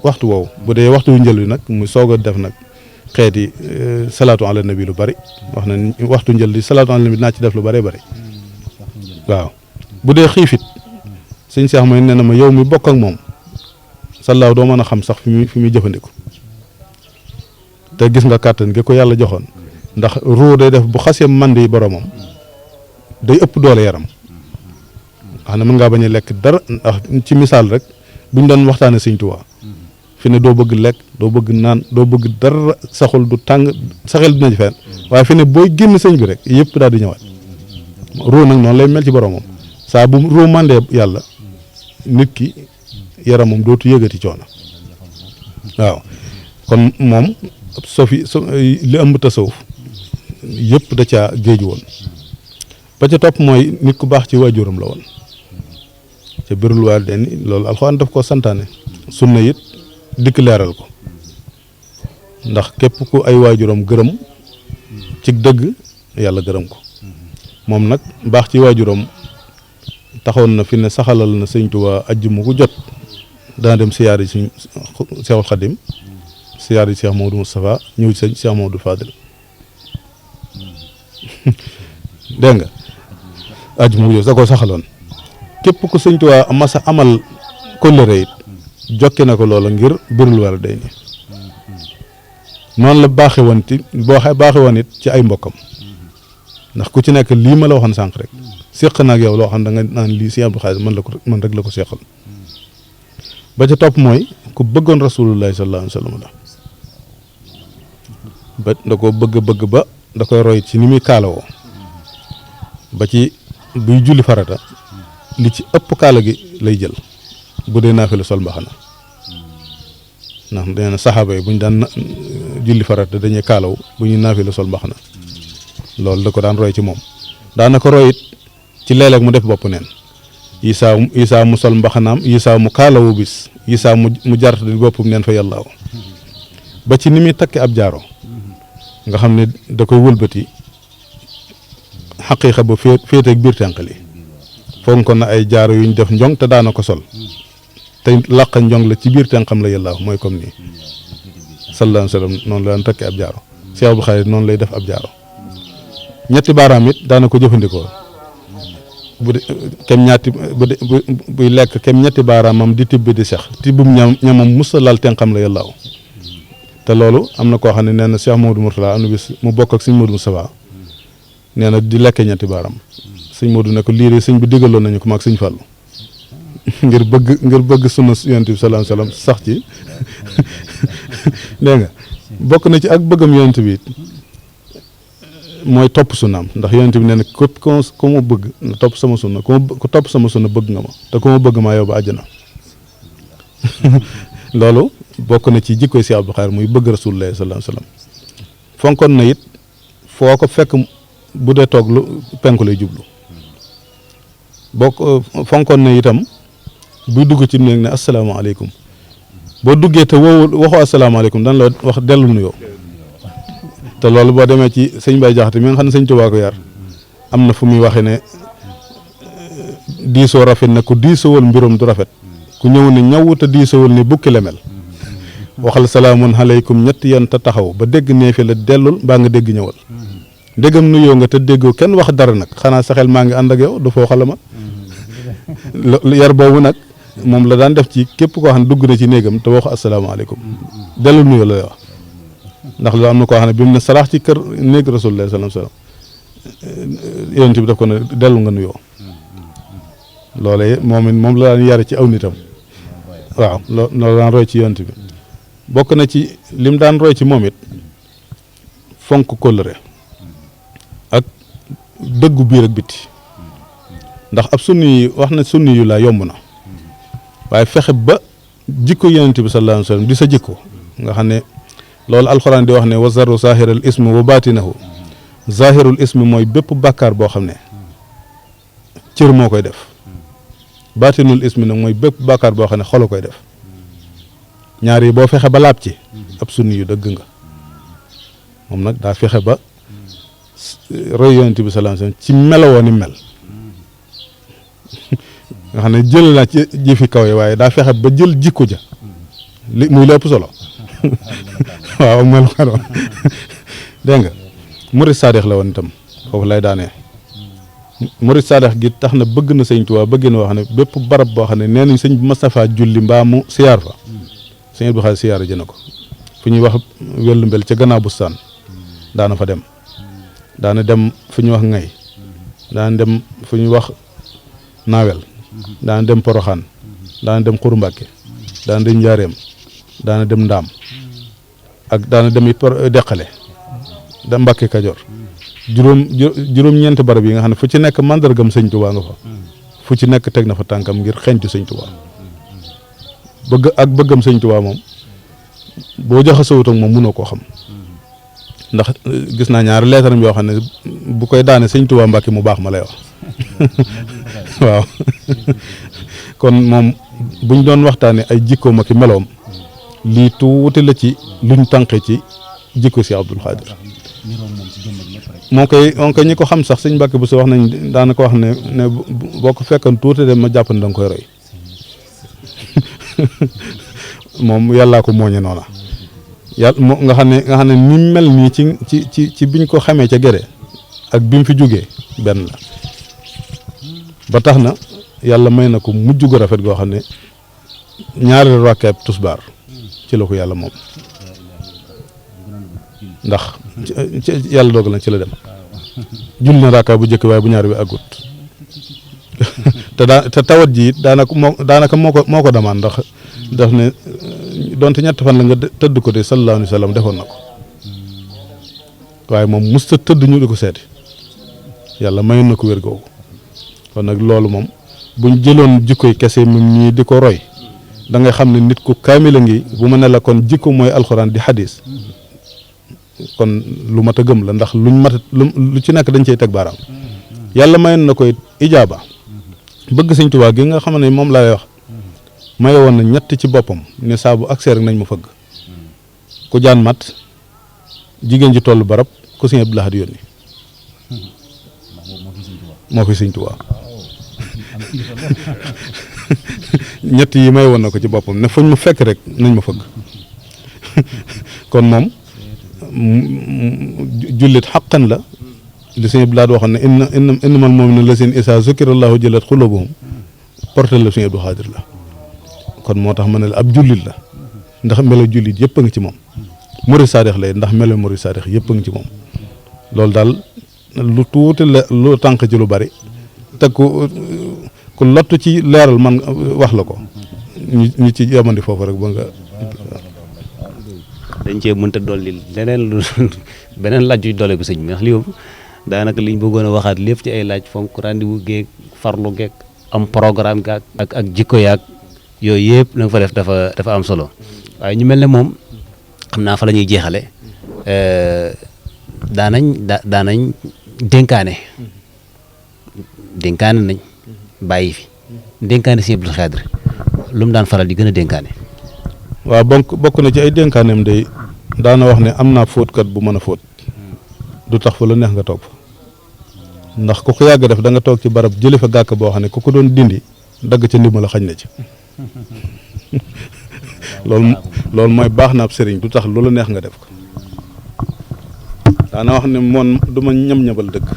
waxtu woowu bu dee waxtu wu njël wi nag muy soog a def nag xeeti salaatu ala nabi lu bari wax na waxtu njël di salaatu ala nabi naa ci def lu bari waaw bu dee xiifit sëñ Cheikh mooy nee na ma yow mi bokk ak moom sallaaw doo mën a xam sax fi muy jëfandiku te gis nga kàttan gi ko yàlla joxoon ndax ruu day def bu xasee mandi boromam day ëpp doole yaram xam ne mën ngaa bañ a lekk dara ndax ci misaal rek buñ doon waxtaane sëñ Tuubaa fi ne doo bëgg lekk doo bëgg naan doo bëgg dara saxul du tàng saxel dina ci fenn waaye fi ne booy génn sëñ bi rek yëpp daal di ñëwaat ruu nag noonu lay mel ci boromam saa bu ruu mandee yàlla nit ki yaramam dootu yëgati coono waaw kon moom li ëmb tasawuf yëpp da caa géej woon ba ca topp mooy nit ku baax ci waajuram la woon ca birul waalidayni loolu alxuraan daf ko santaane sunna it dikk leeral ko ndax képp ku ay waajuram gërëm ci dëgg yàlla gërëm ko moom nag baax ci waajuram taxoon na fi ne saxalal na sëñ Tuubaa ajjuma ku jot dana dem siyaari suñ Seexul Xadim siyaari Cheikh Mamadou Moustapha ñëw ci Cheikh Mamadou Fadil dégg nga ajjuma ku jot da ko saxaloon képp ku sëñ Tuubaa masa amal kóllëre it jokke na ko loola ngir birul waalidayni noonu la baaxe woon ti baaxe woon it ci ay mbokkam ndax ku ci nekk lii ma la waxoon sànq rek séq na ak yow loo xam da nga naan lii si Abdou Khadre man rek la ko séqal ba ca topp mooy ku bëggoon rasulullahi sallallahu alayhi wa sallam la ba da ko bëgg ba da koy roy ci ni muy kaalawoo ba ci buy julli farata li ci ëpp kaala gi lay jël bu dee naafila sol mbaxana ndax nee na saxaaba yi bu ñu daan julli farata dañuy kaalaw bu ñuy naafila sol mbaxana loolu da ko daan roy ci moom daana ko roy it ci léeg-léeg mu def bopp neen Isaa mu sol mbaxanaam Isaa mu kaalawu bis Isaa mu jart di boppam neen fa yàllaaw ba ci ni muy takki ab jaaro nga xam ne da koy wëlbati xaqiiqa ba féeteeg biir tenqali fonk na ay jaaro yuñ def njong te daana ko sol te làq njong la ci biir tenqam la yàllaaw mooy comme nii sallallahu alayhi wa sallam noonu la daan takki ab jaaro Cheikh Abdou Khadre noonu lay def ab jaaro ñetti baaraam it daana ko jëfandikoo bu de kem ñaati buy lekk kem ñetti baaraamam di tibb di sex tibbum ñamam musa lal tenqam la yàllaaw te loolu am na koo xam ne nee na Cheikh Modou Mourtala am na bis mu bokk ak sëñ Modou Moustapha nee na di lekke ñetti baaraam sëñ Modou ne ko lii de sëñ bi digaloon nañu ko maag sëñ Fallou ngir bëgg sunna yonent bi sallallahu alayhi wasallam sax ci dégg nga bokk na ci ak bëggam yonent bi mooy topp sunnaam ndax yonent bi nee na képp ku ma bëgg na topp sama sunna ku topp sama sunna bëgg nga ma te ku ma bëgg maa yow ba àjjana loolu bokk na ci jikkoy si Abdou Khadre muy bëgg rasulullah sallallahu alayhi wasallam fonkoon na it foo ko fekk bu dee toog lu penku lay jublu fonkoon na itam buy dugg ci néeg ne asalaamaaleykum boo duggee te waxoo asalaamaaleykum dan la wax dellu nuyoo te loolu boo demee ci sëñ Baye Jaxate mi nga xam ne sëñ Tuubaa ko yar am na fu muy waxee ne diisoo rafet na ku diisoowal mbirum du rafet ku ñëw ne ñaw te diisoowal ni bukki la mel waxal salaamun aleykum ñetti yoon te taxaw ba dégg nee fi la dellul mbaa nga dégg ñëwal déggam nuyoo nga te déggoo kenn wax dara nag xanaa sa xel maa ngi ànd ak yow du foo xalama yar boobu nag moom la daan def ci képp koo xam ne dugg na ci néegam te wax asalaamaaleykum dellu nuyoo la wax ndax lu am na koo xam ne bi mu ne salaax ci kër néeg rasulullah sallallahu alayhi wasallam yonent bi daf ko ne dellu nga nuyoo loolee moom la daan yare ci aw nitam waaw loolu daan roy ci yonent bi bokk na ci lim daan roy ci moom it fonk kóllëre ak dëggu biir ak biti ndax ab sunni wax na sunni yu laa yomb na waaye fexe ba jikko yonent bi sallallahu alayhi wasallam di sa jikko nga xam ne loolu alxuraan di wax ne wazaru zahiral ismi wa baatinahu zahirul ismi mooy bépp bàkkaar boo xam ne cër moo koy def baatinul ismi nag mooy bépp bàkkaar boo xam ne xolo koy def ñaar yi boo fexe ba laab ci ab sunni yu dëgg nga moom nag daa fexe ba roy yonent bi sallallahu alayhi wasallam ci melowoo ni mel nga xam ne jël na ci jëfi kaw yi waaye daa fexe ba jël jikko ja muy lépp solo waaw mel ko doon dégg nga murid saadix la woon itam foofu lay daanee murid saadix gi tax na bëgg na sëñ Tuubaa bëgg na wax ne bépp barab boo xam ne nee nañ sëñ Moustapha julli mbaa mu siyaar fa sëñ Abdou Khadre siyaar jëna ko fu ñuy wax wellu mbel ca gannaaw bustaan daana fa dem daana dem fu ñuy wax ngay daana dem fu ñuy wax naawel daana dem poroxaan daana dem xuru mbàkke daana dem njaareem daana dem ndaam ak daana dem it deqale da mbàkke kajoor juróom-ñeenti barab yi nga xam ne fu ci nekk mandargam sëñ Tuubaa nga fa fu ci nekk teg na fa tànkam ngir xeñtu sëñ Tuubaa bëggam sëñ Tuubaa moom boo jaxasoo ak moom mënoo koo xam ndax gis naa ñaari leetaram yoo xam ne bu koy daane sëñ Tuubaa Mbàkke mu baax ma lay wax waaw kon moom buñ doon waxtaane ay jikkoom ak meloom lii tuuti la ci luñ tànqe ci jikko si Abdou Khadre moo koy ñi ko xam sax sëñ Mbàkke bu si wax nañ daana ko wax ne boo ko fekkoon tuuti de ma jàpp ne da nga koy roy moom yàllaa ko mooñe noona yàlla nga xam ne ni mel nii ci biñ ko xamee ca gere ak bi mu fi jógee benn la ba tax na yàlla may na ko mujj gu rafet goo xam ne ñaari rakkaab tusbaar ci la ko yàlla moom ndax yàlla dogal na ci la dem julli na rakkaab bu njëkk waaye bu ñaar bi àggut te tawat ji it daanaka moo ko damaan ndax daf ne donte ñett fan la nga tëdd ko de sallallahu alayhi wa sallam defoon na ko waaye moom musta tëdd ñu di ko seeti yàlla mayoon na ko wér googu kon nag loolu moom buñ jëloon jikkoy kese moom ñii di ko roy da ngay xam ne nit ku kaamil a ngi bu ma ne la kon jikko mooy alxuraan di xadis kon lu mat a gëm la ndax lu ci nekk dañ cey teg baaraam yàlla mayoon na koy ijaaba bëgg sëñ Tuubaa gi nga xam ne moom laa lay wax maye woon na ñett ci boppam ne saa bu accès rek nañ ma fëgg ku jaan mat jigéen ji tollu barab ku sëñ Abdou Lahad yónni moo fi sëñ Tuubaa ñett yi may woon na ko ci boppam ne fuñ ma fekk rek nañ ma fëgg kon moom jullit xaqan la li sëñ Abdou Lahad waxoon ne innamal mu'minuuna llaziina izaa zukira llaahu wajilat quluubuhum portel la sëñ Abdou Khadre la kon moo tax ma ne la ab jullit la ndax melo jullit yëpp a ngi ci moom murid saadix lay ndax melo murid saadix yëpp a ngi ci moom loolu daal lu tuuti la lu tànk ci lu bari te ku lottu ci leeral man wax la ko ñu ci yamandi foofu rek ba nga dañ cee mënta dolli leneen lu beneen laaj yu doole ko sëñ bi ndax li daanaka liñ bëggoon a waxaat lépp ci ay laaj fonk rendez-vous geeg farlu geeg am programme gaag ak jikko yaag yooyu yëpp la nga fa def dafa am solo waaye ñu mel ne moom xam naa fa la ñuy jeexale daanañ dénkaane nañ bàyyi fi dénkaane sëñ Abdou Khadre lu mu daan faral di gën a dénkaane. waaw bokk na ci ay dénkaaneem day daana wax ne am naa fóotkat bu mën a fóot du tax fa la neex nga toog fa ndax ku ko yàgg def da nga toog ci barab jële fa gàkk boo xam ne ku ko doon dindi dagg ca ndimbal xañ na ci loolu mooy baax na ab sëriñ du tax lu la neex nga def ko daana wax ne moom du ma ñam-ñabal dëgg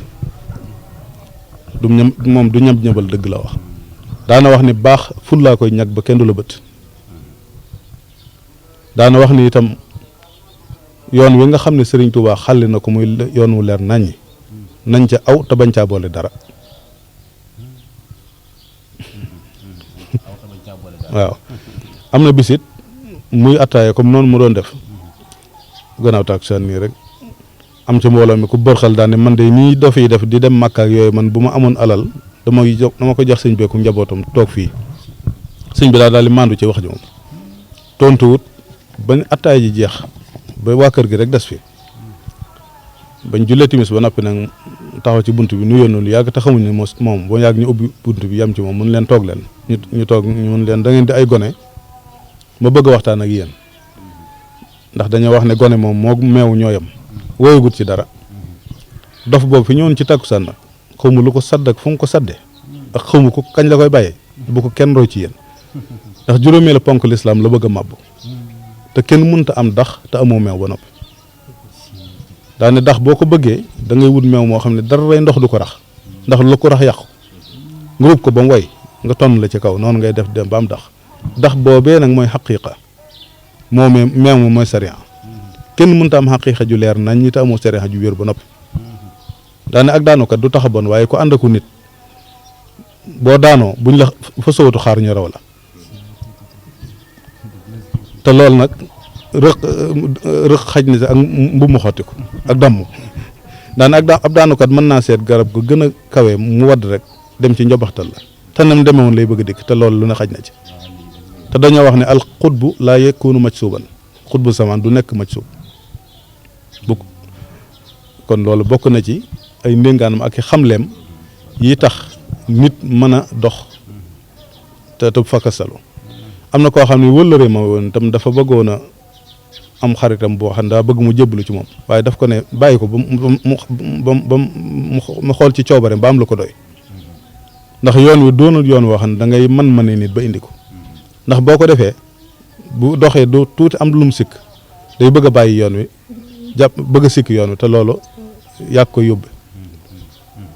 moom du ñam-ñabal dëgg la wax daana wax ni baax ful laa koy ñag ba kenn du la bët daana wax ni itam yoon wi nga xam ne Sëriñ Tuubaa xàlli na ko muy yoon wu leer naññi nañ ca aw te bañ caa boole dara waaw am na bisit muy attaaya comme noonu mu doon def gannaaw taak saan nii rek am ci mbooloo mi ku bërxal daane man de nii dof yi def di dem Makka ak yooyu man bu ma amoon alal dama ko jox sëñ beeku njabootam toog fii sëñ bi daal di maandu ci wax ji moom tontuwut bañ attaay ji jeex ba waa kër gi rek des fi bañ jullee timis ba noppi nag taxaw ci bunt bi nu yónnu lu yàgg te xamuñ ne moom boo yàgg ñu ubbi bunt bi yam ci moom mun leen toog leen ñu toog ñu mun leen da ngeen di ay gone ma bëgg a waxtaan ak yéen ndax dañoo wax ne gone moom moo meew ñoo yam wooyagut ci dara dof boobu fi ñëwoon ci takkusaan nag xawma lu ko sadd ak fu mu ko sadde ak xawma ko kañ la koy bàyyee bu ko kenn roy ci yéen ndax juróomee la ponk lislaam la bëgg a màbb te kenn mënta am dax te amoo meew ba noppi daane dax boo ko bëggee da ngay wut meew moo xam ne dara rey ndox du ko rax ndax lu ko rax yàqu nga wub ko ba mu way nga tonn la ci kaw noonu ngay def dem ba am dax boobee nag mooy xaqiiqa moo meew ma mooy sariya kenn mënta am xaqiiqa ju leer nañ ñi te amoo sariya ju wér ba noppi daane ak daanukat du tax a bon waaye ku ànd aku nit boo daanoo buñ la fa sowatu xaar ñu raw la te loolu nag rëq xaj na si ak mbubb mu xotti ko ak damm daane ab daanukat mën naa seet garab gu gën a kawe mu wadd rek dem ci njobaxtal la te nam demewoon lay bëgg a dikk te loolu lu ne xaj na ci te dañoo wax ne al xutbu laa yakunu majsuuban xutbu samaan du nekk majsuub bu kon loolu bokk na ci ay ndéngaanam ak i xamleem yi tax nit mën a dox te tëb fakkastalu am na koo xam ne wëllëree ma woon tam dafa bëggoon a am xaritam boo xam ne daa bëgg mu jébbalu ci moom waaye daf ko ne bàyyi ko ba mu xool ci coobare ba am lu ko doy ndax yoon wi doonul yoon woo xam ne da ngay mën nit ba indi ko ndax boo ko defee bu doxee du tuuti am lu mu sikk day bëgg a bàyyi yoon wi jàpp bëgg a sikk yoon wi te loolu yàgg koy yóbbe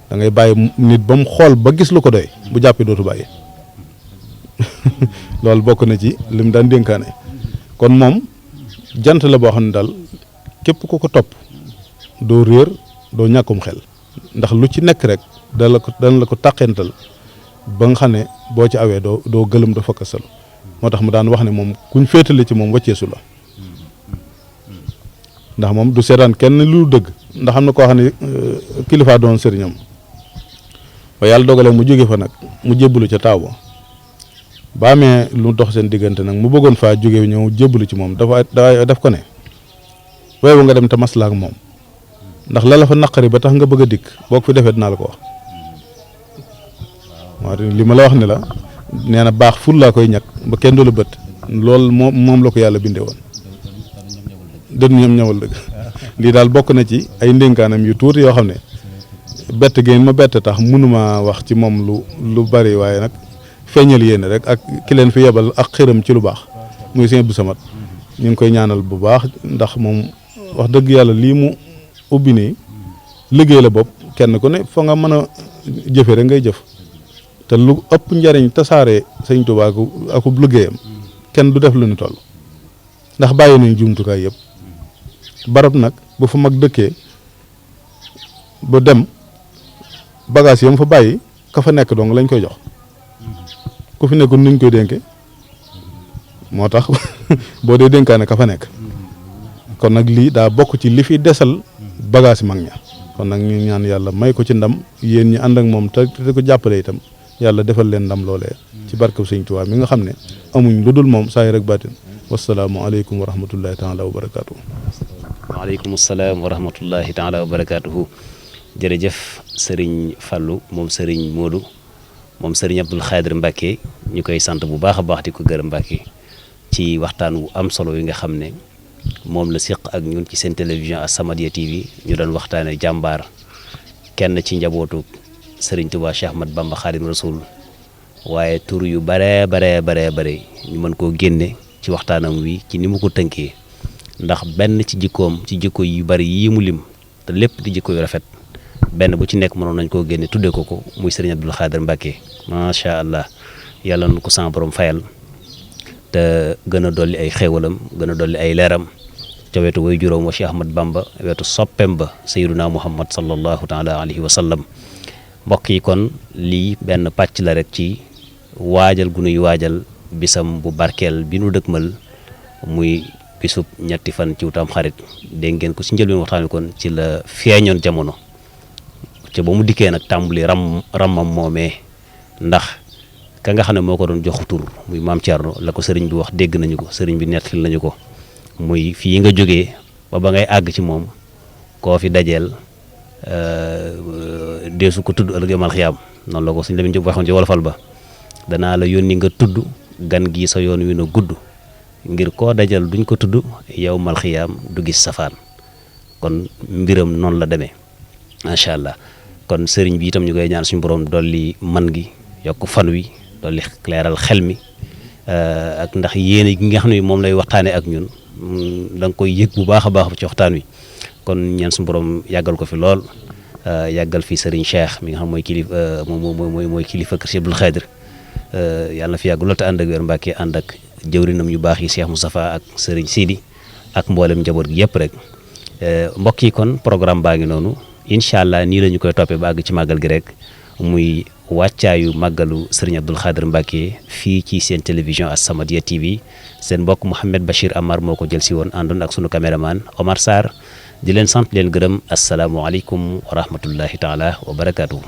da ngay bàyyi nit ba mu xool ba gis lu ko doy bu jàppee dootu bàyyi loolu bokk na ci lim daan dénkaane kon moom jant la boo xam ne daal képp ku ko topp doo réer doo ñàkkum xel ndax lu ci nekk rek dana la ko tàqental ba nga xam ne boo ci awee doo gëlëm doo fakkasalu moo tax mu daan wax ne moom kuñ féetale ci moom wàcceesu la ndax moom du seetaan kenn lu dëgg ndax am na koo xam ne kilifa doon sëriñam ba yàlla dogalee mu jóge fa nag mu jébbalu ca taaw ba ba amee lu dox seen diggante nag mu bëggoon faa jóge ñëw jébbalu ci moom dafa def ko ne weewu nga dem te maslaa ak moom ndax la la fa naqari ba tax nga bëgg a dikk boo ko fi defee dinaa la ko wax waaw li ma la wax ne la nee na baax ful laa koy ñàkk ba kenn du la bët loolu moom la ko yàlla bindee woon dën ñoom ñëwal dëgg lii daal bokk na ci ay ndénkaanam yu tuuti yoo xam ne bett géen ma bett tax mënuma wax ci moom lu bari waaye nag feeñal yéen rek ak ki leen fi yebal ak xëram ci lu baax muy sëñ Abdou Samad ñu ngi koy ñaanal bu baax ndax moom wax dëgg yàlla lii mu ubbi nii liggéey la bopp kenn ku ne fa nga mën a jëfe rek ngay jëf te lu ëpp njariñ tasaare sëñ Tuubaa akub liggéeyam kenn du def lu ñu toll ndax bàyyi nañu jumtukaay yëpp barab nag bu fa mag dëkkee ba dem bagage yam fa bàyyi ka fa nekk dong lañ koy jox ku fi nekkul nuñ koy dénke moo tax boo dee dénkaane ka fa nekk kon nag lii daa bokk ci li fi desal bagage mag ña kon nag ñu ñaan yàlla may ko ci ndam yéen ñi ànd ak moom te ko jàppale itam yàlla defal leen ndam loolee ci barkab sëñ Tuubaa mi nga xam ne amuñ lu dul moom saa yi rek baatin wasalaamu aleykum wa rahmatullahi taala wa barakaatuhu. waaleykum salaam wa rahmatullahi taala wa barakaatuhu. jërëjëf sëriñ Fallou moom sëriñ Modou moom sëriñ Abdul Xaadir Mbàkke ñu koy sant bu baax a baax di ko gërëm Mbàkke ci waxtaan wu am solo yi nga xam ne moom la séq ak ñun ci seen télévision As-Samadiyya TV ñu doon waxtaane jàmbaar kenn ci njabootu sëriñ Tuubaa Cheikh Ahmad Bamba Xaadim Rasul waaye tur yu bare ñu mën koo génne ci waxtaanam wi ci ni mu ko tënkee ndax benn ci jikkoom ci jikko yu bari yii mu lim te lépp di jikko yu rafet benn bu ci nekk mënoon nañ koo génne tuddee ko muy sëriñ Abdul Xaadir Mbàkke macha allah yàlla na ko sama borom fayal te gën a dolli ay xéewalam gën a dolli ay leeram ca wetu way juróom wa Cheikh Ahmad Bamba wetu soppem ba sayyiduna Muhammad sallallahu taala alayhi wa sallam mbokk yi kon lii benn pàcc la rek ci waajal gu nuy waajal bisam bu barkeel bi nu dëkkmal muy bisub ñetti fan ci Tam Xarit dégg ngeen ko si njëlbeen waxtaan wi kon ci la feeñoon jamono te ba mu dikkee nag tàmbali rammam moomee ndax ka nga xam ne moo ko doon jox tur muy maam Thierno la ko sëriñ bi wax dégg nañu ko sëriñ bi nettali nañu ko muy fii nga jógee ba ngay àgg ci moom koo fi dajeel deesu ko tudd ëllëg yomal xiyaam noonu la ko suñ Lamin Jóob waxoon ci wolofal ba danaa la yónni nga tudd gan gi sa yoon wi na gudd ngir koo dajal duñ ko tudd yawmal xiyaam du gis safaan kon mbiram noonu la demee macha allah kon sëriñ bi itam ñu koy ñaan suñu borom dolli man gi yokk fan wi dolli leeral xel mi ak ndax yéene gi nga xam ne moom lay waxtaanee ak ñun da nga koy yëg bu baax a baax ci waxtaan wi kon ñaan suñu borom yàggal ko fi lool yàggal fi sëriñ Cheikh mi nga xam mooy kilifa mooy kilifa kër Cheikh Abdul Xaadir yàlla na fi yàgg lool te ànd ak wér Mbàkke ànd ak jëwrinam yu baax yi Cheikh Moustapha ak sëriñ Sidi ak mboolem njaboot gi yëpp rek mbokk yi kon programme baa ngi noonu incha allah nii la ñu koy toppee ba àgg ci màggal gi rek muy wàccaayu màggalu sëriñ Abdul Xaadir Mbàkke fii ci seen télévision As-Samadiyya TV seen mbokk Mouhamed Bachir Amar moo ko jël si woon àndoon ak sunu caméraman Omar Sarr di leen sant leen gërëm asalaamualeykum wa rahmatullahi taala wa barakaatuhu.